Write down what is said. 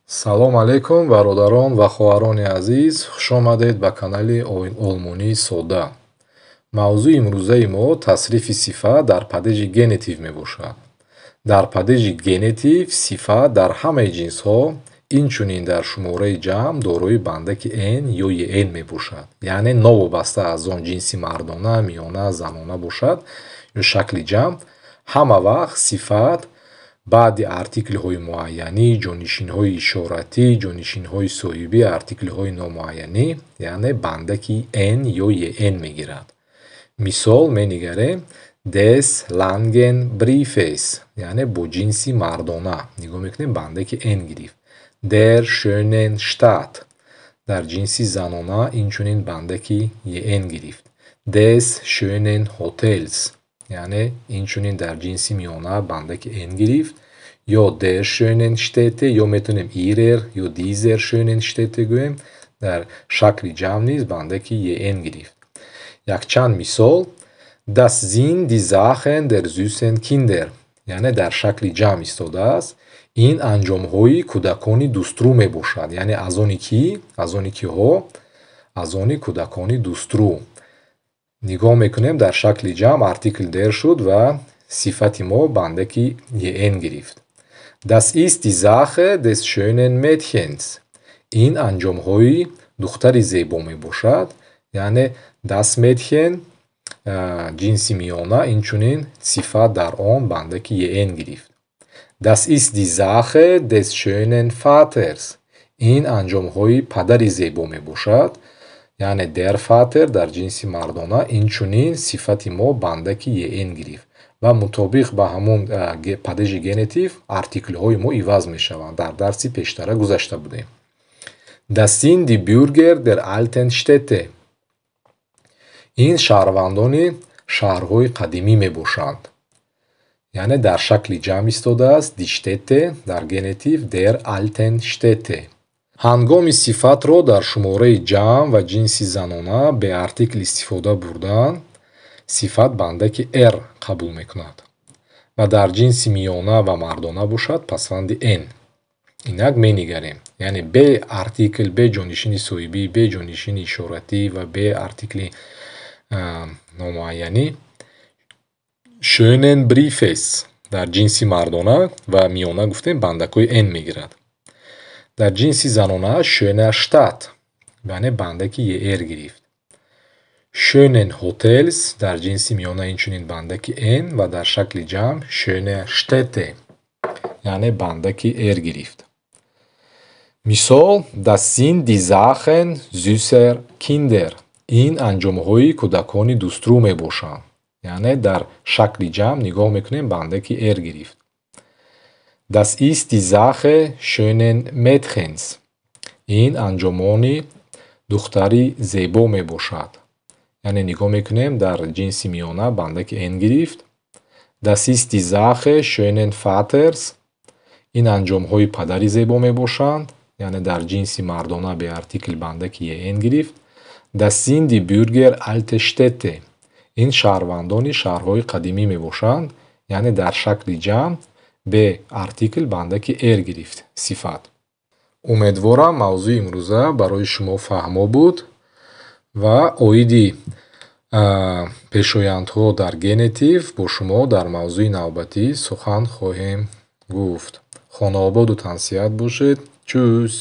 Салом алейкум, бародарон ва хоҳарони азиз, хушомадед ба канали Олмонии содда. Мавзӯи имрӯзаи мо тасрифи сифат дар падежи Genitiv мебошад. Дар падежи Genitiv сифат дар ҳамаи ҷинсҳо, инчунин дар шумораи ҷамъ дорои бандаки н ё ен мебошад. Яъне новобаста аз он ҷинси мардона, миёна, занона бошад ё шакли ҷамъ, ҳама вақт сифат баъди артиклҳои муайянӣ, ҷонишинҳои ишоратӣ, ҷонишинҳои соҳибӣ, артиклҳои номуайянӣ, яъне бандаки н ё ен мегирад. Мисол менигарем: des langen Briefes, яъне бо ҷинси мардона. Нигоҳ мекунем, бандаки н гирифт. Der schönen Stadt, дар ҷинси занона инчунин бандаки ен гирифт. Des schönen Hotels, яъне инчунин дар ҷинси миёна бандаки н гирифт. Ё der schönen Städte, ё метавонем ihrer ё dieser schönen Städte гӯем, дар шакли ҷамъ низ бандаки ен гирифт. Якчанд мисол: Das sind die Sachen der süßen Kinder, яъне дар шакли ҷамъ истодааст. Ин анҷомҳои кӯдакони дӯстрӯ мебошад, яъне аз они кӣ, аз они киҳо, аз они кӯдакони дӯстрӯ. Нигоҳ мекунем, дар шакли ҷамъ артикл der шуд ва сифати мо бандаки ен гирифт. Das ist die Sache des schönen Mädchens. Ин анҷомҳои духтари зебо мебошад, яъне das Mädchen ҷинси миёна, инчунин сифат дар он бандаки ен гирифт. Das ist die Sache des schönen Vaters. Ин анҷомҳои падари зебо мебошад, яъне der Vater дар ҷинси мардона, инчунин сифати мо бандаки ен гирифт ва мутобиқ ба ҳамон падежи Genitiv артиклҳои мо иваз мешаванд. Дар дарси пештара гузашта будем. Das sind die Bürger der alten Städte. Ин шаҳрвандони шаҳрҳои қадимӣ мебошанд. Яъне дар шакли ҷамъ истодааст die Städte, дар Genitiv der alten Städte. Ҳангоми сифатро дар шумораи ҷамъ ва ҷинси занона бе артикл истифода бурдан, сифат бандаки er қабул мекунад ва дар ҷинси миёна ва мардона бошад, пасванди н. Инак менигарем, яъне бе артикл, бе ҷонишини соҳибӣ, бе ҷонишини ишоратӣ ва бе артикли номуайянӣ. Schönen Briefes дар ҷинси мардона ва миёна гуфтем, бандакҳои н мегирад. Дар ҷинси занона schöner Stadt, яъне бандаки er гирифт. Schönen Hotels дар ҷинси миёна инчунин бандаки н ва дар шакли ҷамъ schöne Städte, яъне бандаки er гирифт. Мисол: Das sind die Sachen süßer Kinder. Ин анҷомҳои кӯдакони дӯстрӯ мебошанд. Яъне дар шакли ҷамъ нигоҳ мекунем, бандаки er гирифт. Das ist die Sache schönen Mädchens. Ин анҷомони духтари зебо мебошад. Яъне нигоҳ мекунем, дар ҷинси миёна бандаки н гирифт. Das ist die Sache schönen Vaters. Ин анҷомҳои падари зебо мебошанд. Яъне дар ҷинси мардона бе артикл бандаки ен гирифт. Das sind die Bürger alte Städte. Ин шаҳрвандони шаҳрҳои қадимӣ мебошанд. Яъне дар шакли ҷамъ бе артикл бандаки er гирифт сифат. Умедворам, мавзӯи имрӯза барои шумо фаҳмо буд ва оиди пешояндҳо дар Genitiv бо шумо дар мавзӯи навбатӣ сухан хоҳем гуфт. Хонаободу тансиҳат бошед. Tschüss.